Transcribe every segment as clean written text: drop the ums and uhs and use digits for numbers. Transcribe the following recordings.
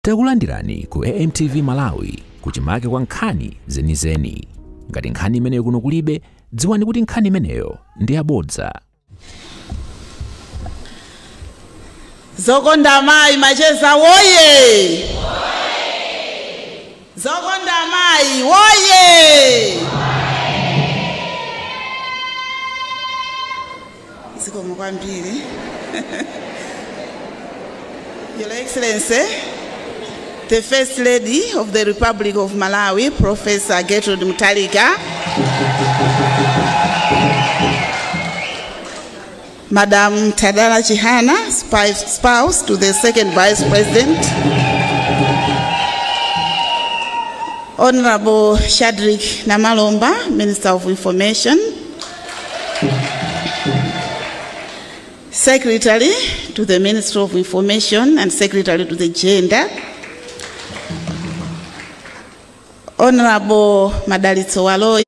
Takulandirani ku AMTV Malawi kuchimake kwa nkhani zenizeni. Ngati nkhani imeneyo kuno kulibe, dziwani kuti nkhani imeneyo ndi yabodza. Zokonda mayi macheza woye! Zokonda mayi woye! Zikomo kwambiri. Your Excellency, the First Lady of the Republic of Malawi, Professor Gertrude Mutharika, Madam Tadala Chihana, spouse to the second Vice President, Honorable Shadrick Namalomba, Minister of Information, Secretary to the Ministry of Information and Secretary to the Gender, Honorable Madalitso Waloi,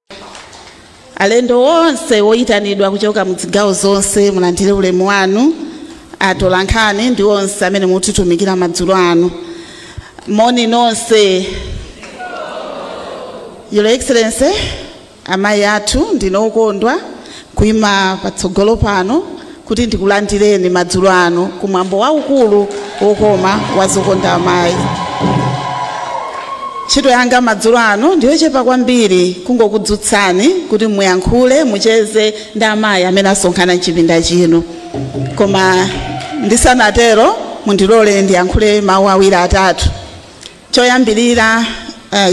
alendo onse woyitanidwa kuchoka muzigawo zonse mulandire ulemu wanu, atolankhani ndi onse amene mutitumikira madzulo ano. Moni nonse. Your Excellency, amayi athu, ndinokondwa kuyima patsogolo pano kuti ndikulandireni madzulo ano kumwambo waukulu wokoma wa Zokonda Amayi. Ntchito yanga madzulo ano ndiyochepa kwambiri, kungokudzutsani kuti muyankhule, mucheze ndi amayi amene asonkhana mchipinda chino. Koma ndisanatero, mundilole ndiyankhule mawu awiri atatu. Choyambirira,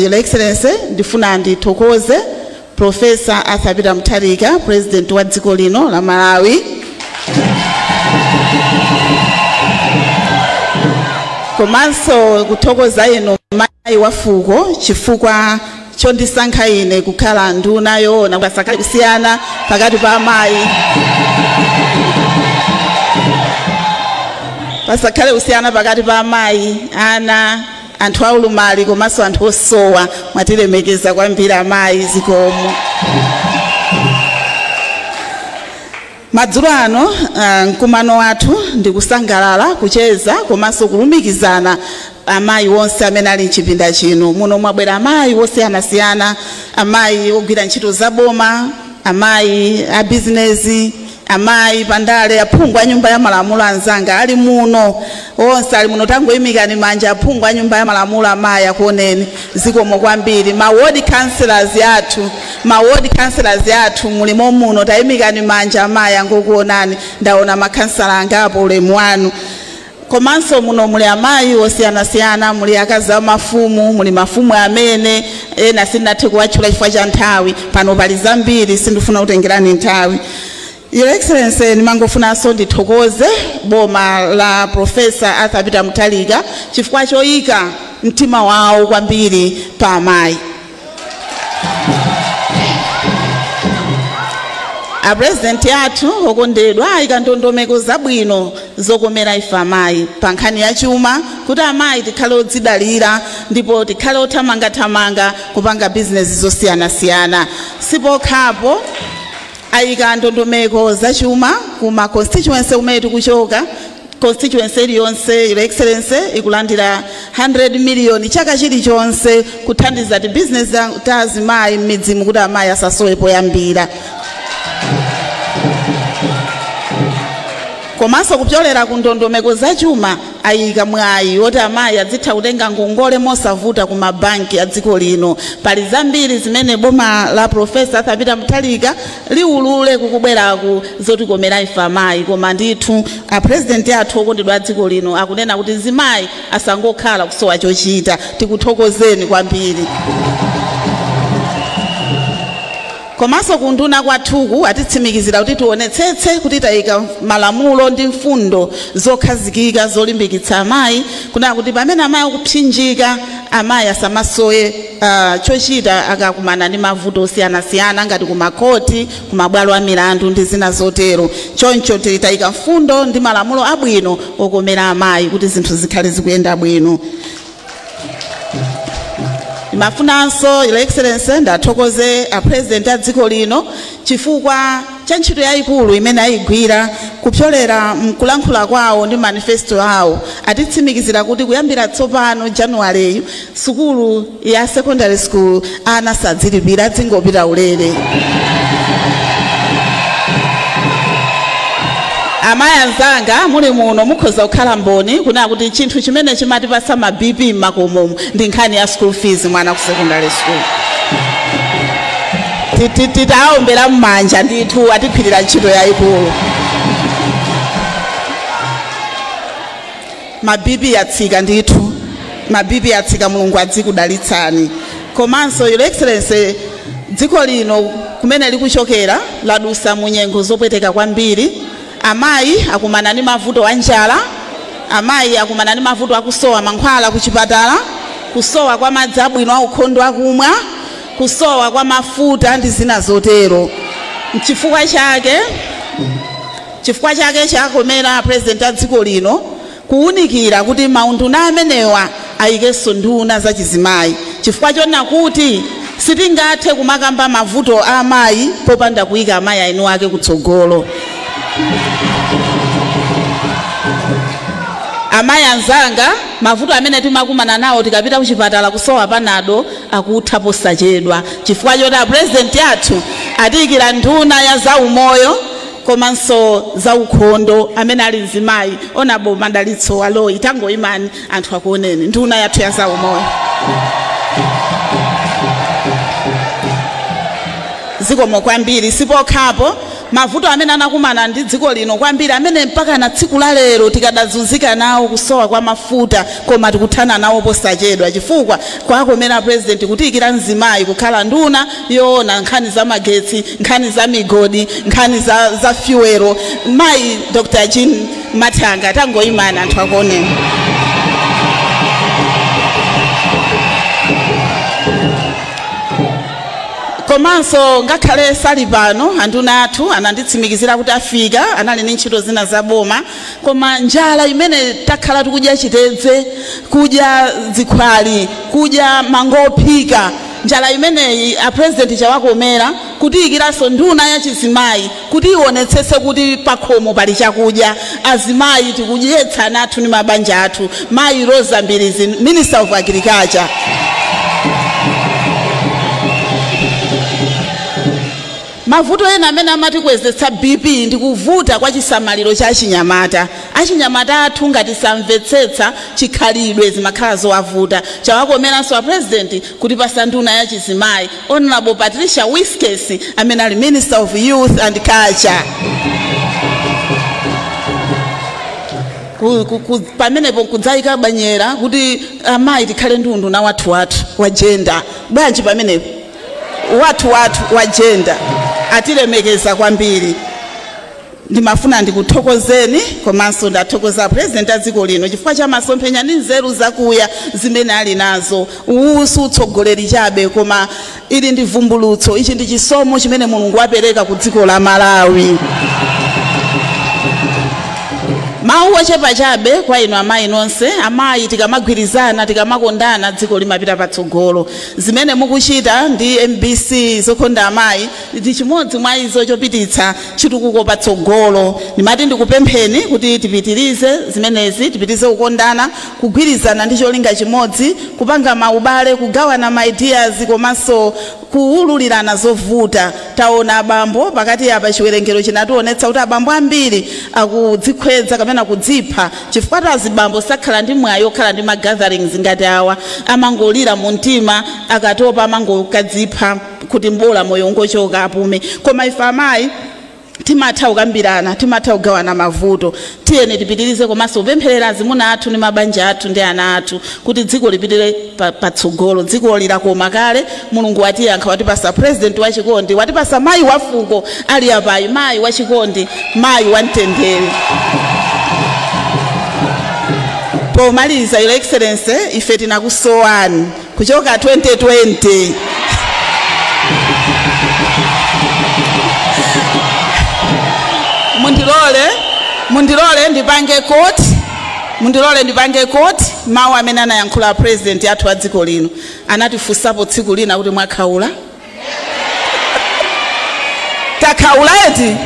Your Excellency, ndifuna ndithokoze Professor Arthur Peter Mutharika, President wa dziko lino la Malawi, komanso kuthokoza inu mayi wa fuko chifukwa chondisankha ine kukhala nduna yoona pasakhale kusiyana pakati pa amayi, pasakhale kusiyana pakati pa amayi, ana, anthu aulumali komanso anthu osowa. Mwatilemekeza kwambiri amayi, zikomo. Madzulo ano, mkumano wathu ndikusangalala kucheza komanso kulumikizana amayi wonse amene ali mchipinda chino. Muno mwabwera amayi wosiyanasiyana, amayi ogwira ntchito zaboma, amayi a bizinesi, amayi pandale, aphungu a nyumba ya malamulo anzanga ali muno, onse ali muno. Tangoyimikani manja aphungu a nyumba ya malamulo amayi akuoneni, zikomo kwambiri. Ma ward councillors athu, ma ward councillors athu mulimo muno, tayimikani manja amayi angokuonani. Ndaona makhansala angapo, ulemu wanu. Komanso muno muli amayi osiyanasiyana, muli akazi a mafumu, muli mafumu amene ena sindinathe kuwatchula chifukwa cha nthawi. Pano pali zambiri, sindifuna kutengerani nthawi. Your Excellency, nimangofunanso ndithokoze boma la Professor Arthur Peter Mutharika chifukwa choyika mtima wawo kwambiri pa amayi. A President athu okondedwa ayika ndondomeko zabwino zokomera ife amayi pa nkhani ya chuma, kuti amayi tikhale odzidalira ndipo tikhale othamangathamanga kupanga bizinesi zosiyanasiyana. Sipokhapo, ayika ndondomeko zachuma kuma constituency kumene tikuchoka. Constituency iliyonse, Your Excellency, ikulandira 100 million chaka chilichonse kuthandiza ti business ta azimayi m'midzimu kuti amayi asasowe poyambira. Komanso kupyolera ku ndondomeko zachuma, ayika mwayi woti amayi adzitha kutenga ngongole mosavuta ku mabanki a dziko lino. Pali zambiri zimene boma la Professor Arthur Peter Mutharika liwulule kukubweraku zotikomera ife amayi. Koma ndithu a President athu okondedwa a dziko lino akunena kuti zimayi asangokhala kusowa chochita. Tikuthokozeni kwambiri. Komanso kunduna kwathuku atitsimikizira kuti tionetsetse kuti tayika malamulo ndi mfundo zokhazikika zolimbikitsa amayi, kunena kuti pamene amayi akupsinjika, amayi asamasowe chochita akakumana ndi mavuto osiyanasiyana ngati kumakhoti, kumabwalo a milandu ndi zina zotero. Choncho tayika mfundo ndi malamulo abwino okomera amayi kuti zinthu zikhale zikuyenda bwino. Mafunanso, Your Excellency, ndathokoze a President a dziko lino chifukwa cha ntchito yayikulu imene ayigwira kupyolera mkulankhula kwawo ndi manifesto awo. Atitsimikizira kuti kuyambira tsopano Januwaleyu sukulu ya secondary school ana sadzilipira, adzingopita ulere. Amayi anzanga muli muno mukhoza kukhala mboni kunena kuti chinthu chimene chimatipasa ma BP m'makomomo ndi nkhani ya school fees mwana ku secondary school. Titaombera m'manja ndithu, atiphirira ntchito yayikulu. Ma BP yatsika ndithu, ma BP yatsika. Mulungu adzikudalitsani. Komanso, Your Excellency, dziko lino kumene likuchokera ladusa mu nyengo zopweteka kwambiri. Amayi akumana ndi mavuto a njala, amayi akumana ndi mavuto akusowa mankhwala kuchipatala, kusowa kwa madzi abwino aukhondo akumwa, kusowa kwa mafuta ndi zina zotero. Chifukwa chake chakomera President a dziko lino kuwunikira kuti maunduna amenewa ayikenso nduna zachizimayi, chifukwa chona kuti sitingathe kumakamba mavuto a amayi popanda kuyika amayi ainu ake kutsogolo. Amayi anzanga, mavuto amene timakumana nawo tikapita kuchipatala kusowa Panado akutha posachedwa, chifukwa choti apresident athu atiyikira nduna ya zaumoyo komanso zaukhondo amene ali mzimayi, Honourable Madalitso Baloyi. Tangoyimani anthu akuoneni, nduna yathu ya zaumoyo. Zikomo kwambiri. Sipokhapo, mavuto amene anakumana ndi dziko lino kwambiri amene mpaka na tsiku la lero tikadazunzika nawo, kusowa kwa mafuta, koma tikuthana nawo posachedwa chifukwa kwakomera President kutiyikira mzimayi kukhala nduna yoona nkhani za magetsi, nkhani za migodi, nkhani za fuel, mayi Dr Jean Mathanga. Tangoyimani anthu akuoneni. Komanso ngakhale sali pano, anduna athu ananditsimikizira kuti afika, anali ndi ntchito zina zaboma, koma njala imene takhala tikudya chitedze, kudya zikhwali, kudya mangophika, njala imeneyi apresident chawakomera kutiyikiranso nduna ya chizimayi kuti ionetsetse kuti pakhomo pali chakudya, azimayi tikudyetsa ana athu ndi mabanja athu, mayi Rosa Mbilizi, Minister of Agriculture. Mavuto ena amene amatikwezetsa BP ndi kuvuta kwa chisamaliro cha achinyamata. Achinyamata athu ngati samvetsetsa chikhalidwe zimakhala zowavuta. Chawakomeranso a President kuti pasa nduna ya chizimayi, Honorable Patricia Wiskes, amene ali Minister of Youth and Culture. Pamenepo kudzayika banyera kuti amayi tikhale ndi unduna wathu wathu wa gender. Bwanji pamenepo, wathu wathu wa gender, atilemekeza kwambiri. Ndimafuna ndikuthokozeni, komanso ndathokoza President a dziko lino chifukwa cha masomphenya ndi nzeru zakuya zimene ali nazo. Uwu si utsogoleri chabe, koma ili ndi vumbulutso. Ichi ndi chisomo chimene Mulungu wapereka ku dziko la Malawi. Mawu ochepa chabe kwa inu amayi nonse. Amayi tikamagwirizana, tikamakondana, dziko limapita patsogolo. Zimene mukuchita ndi MBC zokonda amayi ndi chimodzi mwa izo chopititsa chitukuko patsogolo. Ndimati ndikupempheni kuti tipitirize zimenezi, tipitirize kukondana, kugwirizana ndi cholinga chimodzi, kupanga maubale, kugawana ma ideas komanso kuwululirana zovuta. Taona abambo pakati apa, chiwerengero chinationetsa kuti abambo ambiri akudzikhwedza kapena kudzipha chifukwa azibambo sakhala ndi mwayi okhala ndi ma gatherings ngati awa. Amangolira mu mtima, akatopa amangokadzipha kuti mbola moyo ungochoka apume. Koma ife amayi timatha kukambirana, timatha kugawana mavuto. Tiyeni tipitirize komanso kupempherera azimuna athu ndi mabanja athu ndi ana athu kuti dziko lipitire patsogolo. Dziko lilakoma kale. Mulungu watiyankha, watipasa President wachikondi, watipasa mayi wafuko ali apayi, mayi wachikondi, mayi wamtendere. Pomaliza, Your Excellency, ife tinakusowani kuchoka 2020. Mundilole ndipange quote mawu amene anayankhula President athu a dziko lino. Anatifunsapo tsiku lina kuti, "Mwakhaula?" Takhaula. Takhaula eti?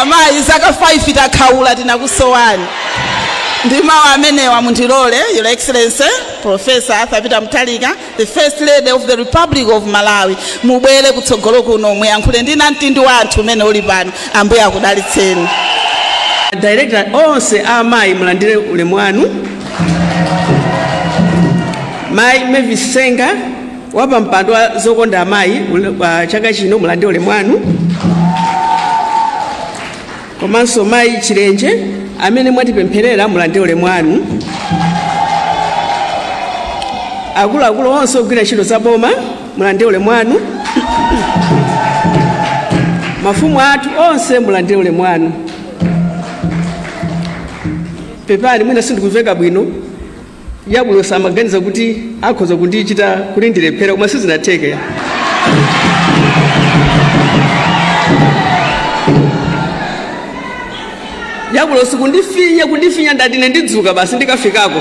Amayi zaka 5 takhaula, tinakusowani. Ndi mawu amenewa, mundilole, Your Excellency Professor Arthur Peter Mutharika, the First Lady of the Republic of Malawi, mubwere kutsogolo kuno muyankhule ndi namtindi wa anthu umene uli pano. Ambuye akudalitseni. Director onse amayi, mulandire ulemu wanu. Mayi Mavis Senga, wapa mpando wa Zokonda Amayi wa chaka chino, mulandire ulemu wanu. Komanso mayi Chilenje amene mwatipempherera, mulandire ulemu wanu. Akuluakulu onse ogwira ntchito za boma, mulandire ulemu wanu. Mafumu athu onse, mulandire ulemu wanu. Pepani, mwina sindikumveka bwino. Yabwino samaganiza kuti akhoza kundichita kuti ndilephera, koma sizinatheke. Yabulo sikundifinya kundifinya, ndati ine ndidzuka basi, ndikafikako.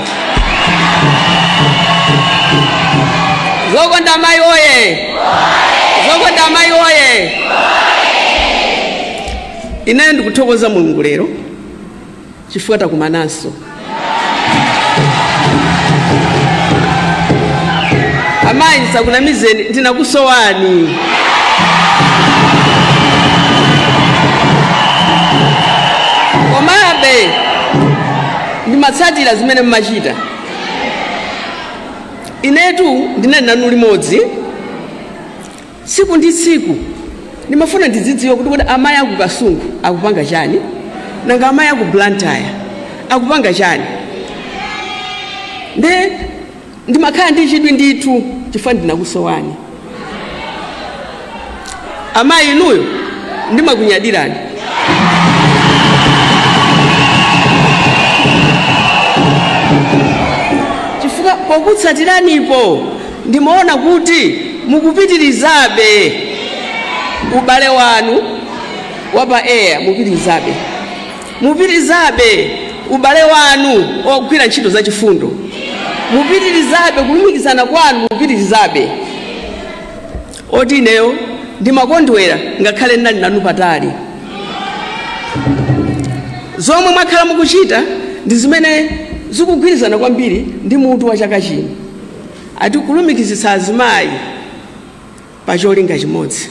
Zokonda Amayi oye! Zokonda Amayi oye! Ineyo ndikuthokoza Mulungu lero chifukwa takumananso. Amayi, ndisakunamizeni, ndinakusowani. Komabe ndimatsatira zimene mmachita. Inetu ndinali nanu limodzi tsiku ndi tsiku. Ndimafuna ndizidziwa kuti amayi aku Kasungu akupanga chani, nanga amayi aku Blantyre akupanga chani. Nde ndimakhala ndi chidwi ndithu chifukwa ndinakusowani. Amayi, inuyo ndimakunyadirani. Chifukwa pokutsatiranipo ndimaona kuti mukupitirizabe ubale wanu wapa air, mupitirizabe ubale wanu ogwira ntchito zachifundo, mupitirizabe kulumikizana kwanu, mupitirizabe. Oti ineyo ndimakondwera ngakhale ndinali nanu patali. Zomwe mwakhala mukuchita ndi zimene zikugwirizana kwambiri ndi mutu wa chaka chino, ati kulumikizitsa azimayi pa cholinga chimodzi.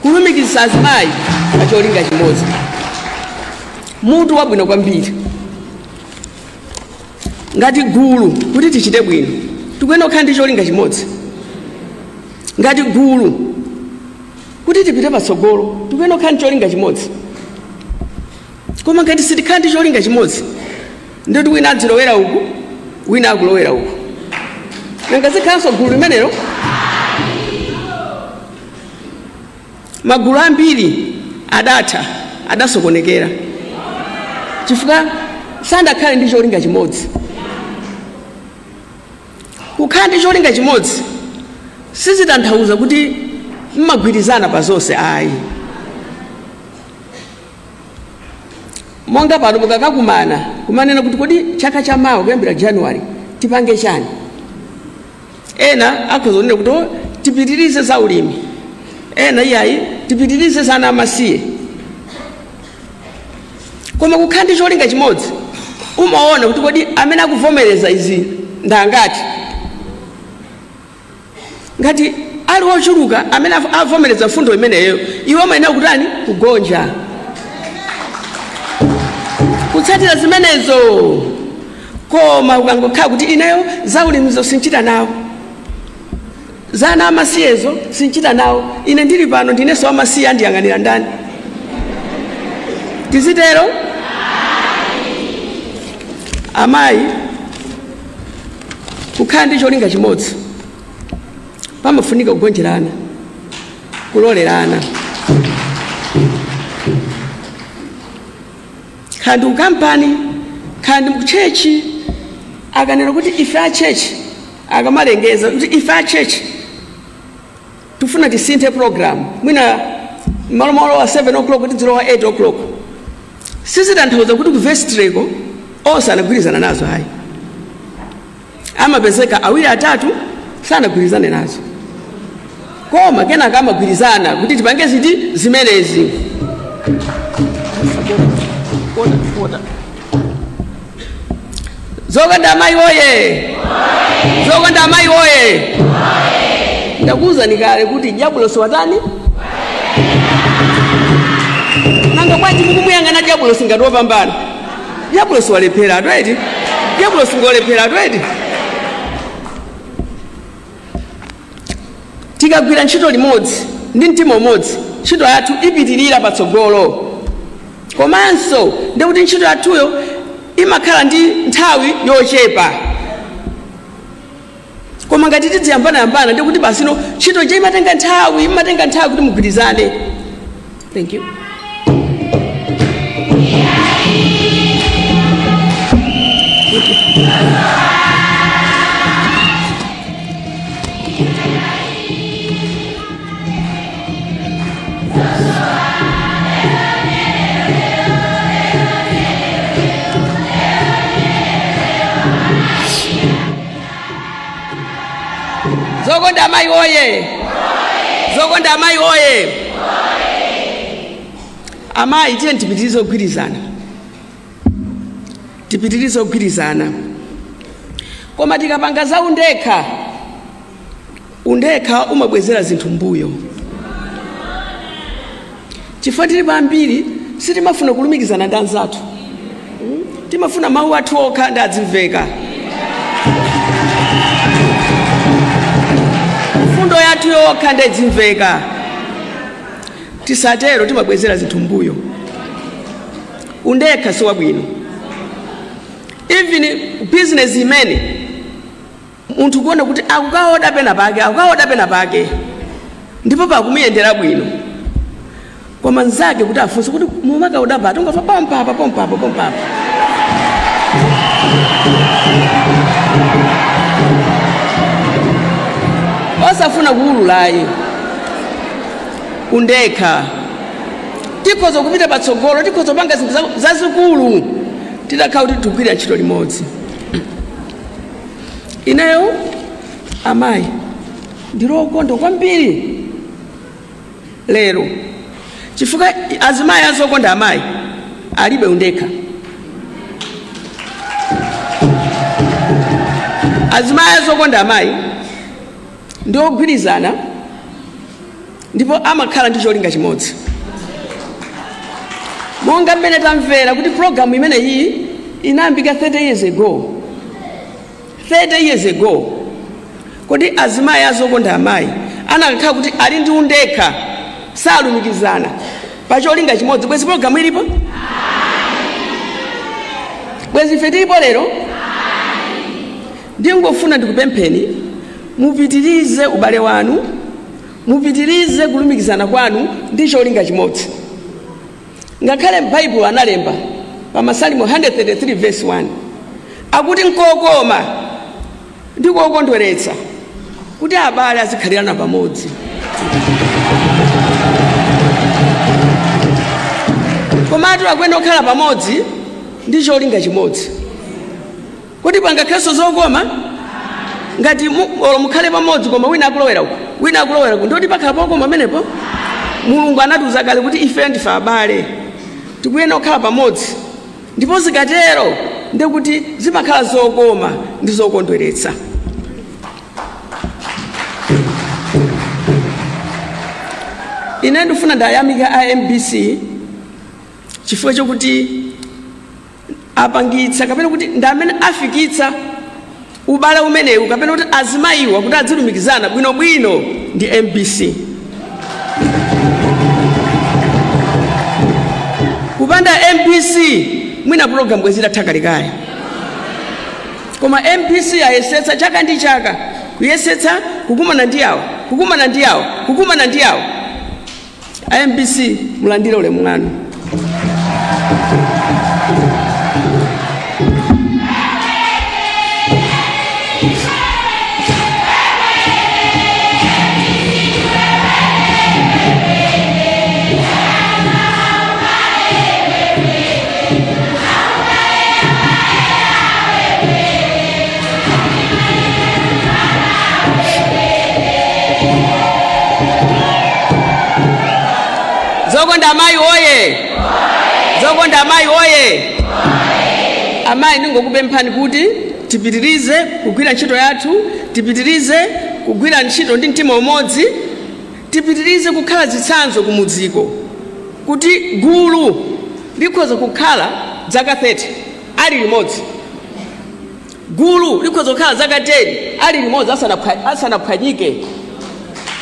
Kulumikizitsa azimayi pa cholinga chimodzi, mutu wabwino kwambiri. Ngati gulu, kuti tichite bwino, tikuyenera kukhala ndi cholinga chimodzi. Ngati gulu, kuti tipite patsogolo, tikuyenera kukhala ndi cholinga chimodzi. Koma ngati sitikhala ndi cholinga chimodzi, ndoti wina adzilowera uku, wina akulowera uku, nanga zikhalanso gulu limenelo? Magulu ambiri adatha, adasokonekera chifukwa sandakhale ndi cholinga chimodzi. Kukhala ndi cholinga chimodzi sizitanthauza kuti mmagwirizana pa zonse, ayi. Monga pano mukakakumana kumanena kuti kodi chaka chamawa kuyambira January tipange chani, ena akhoza kunena kuti, "Oh, tipitirize za ulimi," ena, "Iyayi, tipitirize za ana amasiye." Koma kukhala ndi cholinga chimodzi, umaona kuti kodi amene akuvomereza izi ndangati? Ngati ali ochuluka amene avomereza mfundo imeneyo, iwe umayenera kutani? Kugonja, kutsatira zimenezo. Koma ukangokhala kuti ineyo zaulimizo sinchita nawo, za ana amasiyezo sinchita nawo, ine ndili pano ndinenso amasiye, andiyang'anira ndani? Tizitero? Amayi, kukhala ndi cholinga chimodzi pamafunika kugonjerana, kulolerana. Khandi kukampani, khandi mkuchechi, akanena kuti ife a church, akamalengeza kuti ife a church tifuna tisinthe program, mwina malo malowa 7 o'clock tidzilowa 8 o'clock, sizitanthauza kuti ku vestryko onse anagwirizana nazo, ayi. Amapezeka awiri, atatu sanagwirizane nazo. Koma kenaka amagwirizana kuti tipange ziti zimenezi. Zokonda amayi oye! Zokonda amayi oye! Ndakuwuzani kale kuti jabulosi watani? Nanga bwanji mukumuyang'ana jabulosi ngati wopambana? Jabulosi walephera atweti? Jabulosi ngolephera atweti? Tikagwira ntchito limodzi ndi mtima umodzi, ntchito yathu ipitirira patsogolo. Komanso ndikuti ntchito yathuyo imakhala ndi nthawi yochepa. Koma ngati tidziyambanayambana ndikuti basino ntchito ija imatenga nthawi, imatenga nthawi kuti mugwirizane. Thank you. Zokonda amayi oye! Zokonda amayi oye! Amayi tiye tipitirize kugwirizana. Tipitirize kugwirizana. Koma tikapanga za undekha, undekha umabwezera zinthu mbuyo. Chifukwa tili pambiri sitimafuna kulumikizana ndi anzathu. Timafuna mawu athu okha ndi adzimveka. Fundo yathu yokha ndi dzimveka. Tisatero timabwezera zinthu mbuyo. Undekha si wabwino. Even business imene munthu kuona kuti akukaoda pena pake, akukaoda pena pake, ndipo pakumuyendera bwino. Koma nzake kuti afunse kuti mumakaoda pati, ungafa pompapa pompapa pompapa. Osafuna kuwululayi. Undekha. Tikhoza kupita patsogolo, tikhoza kupanga zinthu zazikulu titakhala kuti tikugwira ntchito limodzi. Ineyo amayi ndilokonda kwambiri lero, chifukwa azimayi azokonda amayi alibe undekha. Azimayi azokonda amayi ndiogwirizana ndipo amakhala ndi cholinga chimodzi. Monga mmene tamvera kuti programu imene iyi inayambika 30 years ago. 30 years ago. Kodi azimayi azokonda amayi anakakhala kuti ali ndi undekha, salumikizana pa cholinga chimodzi, bwezi programu ilipo? Bwezi ife tilipo lero? Ndingofuna ndikupempheni mupitirize ubale wanu, mupitirize kulumikizana kwanu ndi cholinga chimodzi. Ngakhale Baibulo analemba pa Masalimo 133 verse 1 akuti nkokoma ndi kokondweretsa kuti abale azikhalirana pamodzi. Komatu akuyenda kukhala pamodzi ndi cholinga chimodzi. Kuti pangakhalenso zokoma ngati olo mukhale pamodzi koma wina akulowera uku, wina akulowera uku, ndoti pakhala pokoma pamenepo. Mulungu anatiuza kale kuti ife ndife abale, tikuyenda kukhala pamodzi, ndipo zikatero ndikuti zimakhala zokoma ndi zokondweretsa. Ine ndifuna ndayamika a MBC chifukwa chokuti apangitsa kapena kuti ndi amene afikitsa ubale umenewu, kapena kuti azimayiwa kuti adzilumikizana bwinobwino ndi MBC. Kupanda MBC mwina program bwezi itatha kalekale. Koma MBC ayesetsa chaka ndi chaka kuyesetsa kukumana ndi awo, kukumana ndi awo, kukumana ndi awo. A MBC mulandire ulemu wanu. Zokonda amayi oye! Zokonda amayi oye! Amayi, ndingokupemphani kuti tipitirize kugwira ntchito yathu, tipitirize kugwira ntchito ndi mtima umodzi, tipitirize kukhala zitsanzo kumudziko kuti gulu likhoza kukhala zaka 30 ali limodzi, gulu likhoza kukhala zaka 10 ali limodzi asanaphwanyike.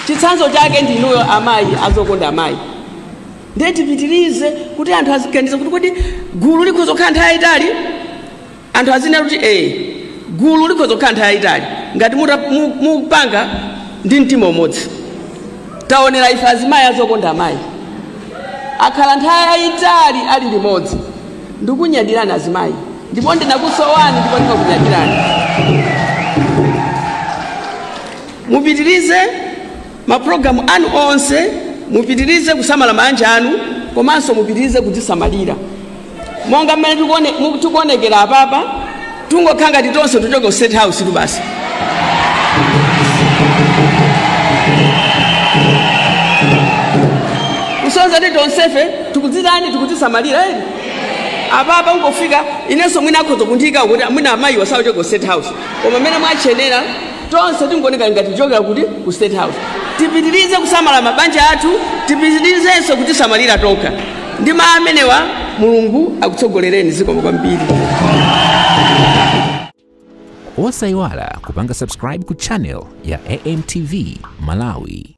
Chitsanzo chake ndinuyo amayi azokonda amayi. Ndiye tipitirize kuti anthu aziganiza kuti kodi gulu likhoza kukhala nthawi yayitali, anthu azinena kuti gulu likhoza kukhala nthawi yayitali ngati mupanga ndi mtima umodzi. Taonera ife azimayi azokonda amayi akhala nthawi yayitali ali limodzi. Ndikunyadirani azimayi, ndipo ndinakusowani, ndipo ndimakunyadirani. Mupitirize mapulogalamu anu onse, mupitirize kusamala mabanja anu, komanso mupitirize kudzisamalira monga mmene tikuonekera apapa. Tungokhala ngati tonse tuchoke ku State House tu basi. Kusonza ti tonsefe tikudzitani, tikudzisamalira eri apapa ungofika inenso mwina akhoza kundiyika kuti mwina amayi wasauchoke ku State House, koma mmene mwachenera tonse tingooneka ngati tichokera kuti ku State House. Tipitirize kusamala mabanja athu, tipitirizenso kutisamalira tokha. Ndi mawu amenewa, Mulungu akutsogolereni. Zikomo kwambiri. Osayiwala kupanga subscribe ku channel ya AMTV Malawi.